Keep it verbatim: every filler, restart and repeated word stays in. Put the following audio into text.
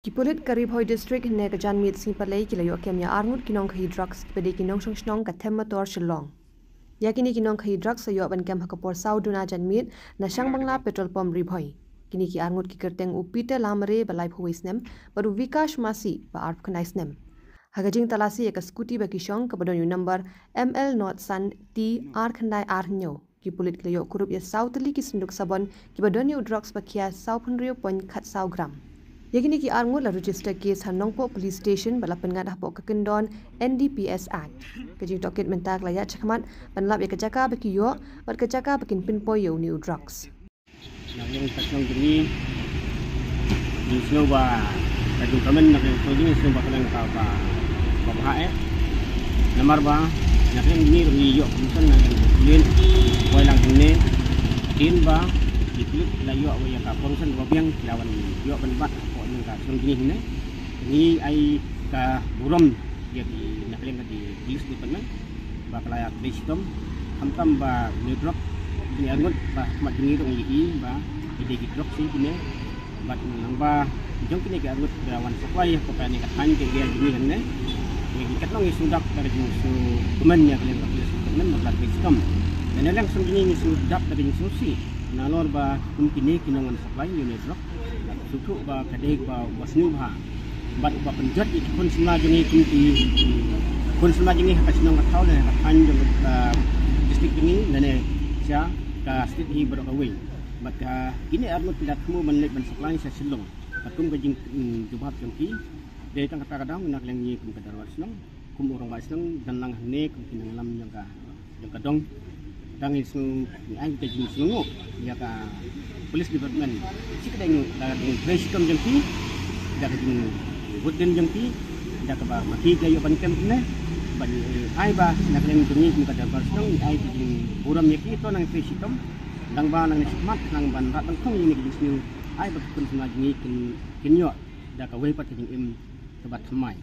Ki pulit ka Ri Bhoi District hynne ka janmiet sngi Palei ki la ïoh kem ïa arngut ki nongkhaïi drugs kiba dei ki nongshong shnong ka Them Mator Shillong. Ïa kine ki nongkhaïi drugs la ïoh ban kem ha ka por saw duna janmiet na Shangbangla Petrol Pump Ri Bhoi. Kine ki arngut ki kyrteng u Peter Lamare ba laiphew wei snem bad u Vikash Masi ba arphew khyndai snem. Ha ka jingtalasi ïa ka scooty ba ki shong kaba don ïa u number M L not san T ar khyndai ar hynñiew. Ki pulit ki la ïoh kurup ïa saw tylli ki synduk sabon kiba don ïa u drugs ba khia saw phew hynriew point khat saw gram. Ïa kine ki arngut la register case ha Nongpoh Police Station bad la pynngat hapoh ka kyndon N D P S Act. Ka jingtohkit mynta ka la ïaid shakhmat ban lap ïa ka jaka ba ki ïoh bad ka jaka ba kin pynpoi ïa une u drugs. Na ka liang ka shnong jong ngi, ngi sngew ba ka jingkmen na ka liang ka shnong jong ngi, sngew ba ka liang ka ba, ba bha eh. Namar ba na ka liang jong ngi ruh ngi ïoh permission na ka liang ka pulit, poi lang hangne. Kin ba ki pulit la ïoh ba ïa ka permission ba biang ki la wan ïoh ban bat ko na ka shnong jong ngi hangne. Ngi ai ka burom ïa ki na ka liang ka di police department ba ka la ïa trei shitom, khamtam ba une u drug, une u arngut ba ha khmat jong ngi ruh ngi i ba ki dei ki drug shisha kine. Bad nang ba jong kine ki arngut ba wan supply ha kane ka thaiñ ka area jong ngi hangne. Ngi katno ngi sngewdap da ka jingsngewkmen ïa ka liang ka police department ba ka la trei shitom. Ngi na liang shnong jong ngi ngi sngewdap da ka jingsngewsih nalor ba kum kine ki nongwan supply ïa une u drug. Sngewthuh ba ka dei ba u ba sniew bha bad u ba pynjot ïa ki khun samla jong ngi kum ki khun samla jong ngi ha ka shnong ka thaw lane ha ka thaiñ jong ka district jong ngi lane sha ka state hi baroh kawei. Bad ka kine arngut ki la thmu ban leit ban supply sha Shillong. Bad kum ka jing, mm, jubab jong ki, dei tang kata ka daw na ka liang ngi kum ka dorbar shnong, kum u rangbah shnong, don lang hangne kum ki nongïalam jong ka jong ka dong. Tang ngi sngew, ngi ai ka jingsngewnguh ïa ka police department. Shi katdei ngi da ka jingtrei shitom jong ki, da ka jingbud dien jong ki, da kaba ma ki ka ïoh ban kem ne. Bad ngi ai ba na ka liang jong ngi kum ka dorbar shnong ngi ai ka jingburom ïa ki, to nang trei shitom. Nang ba nang ne shikmat nang ban rat ban khong ïa ngi ka jingsniew. Ai ba ki khun samla jong ngi kin, kin ïoh da kawei pat ka jingim kaba thymmai.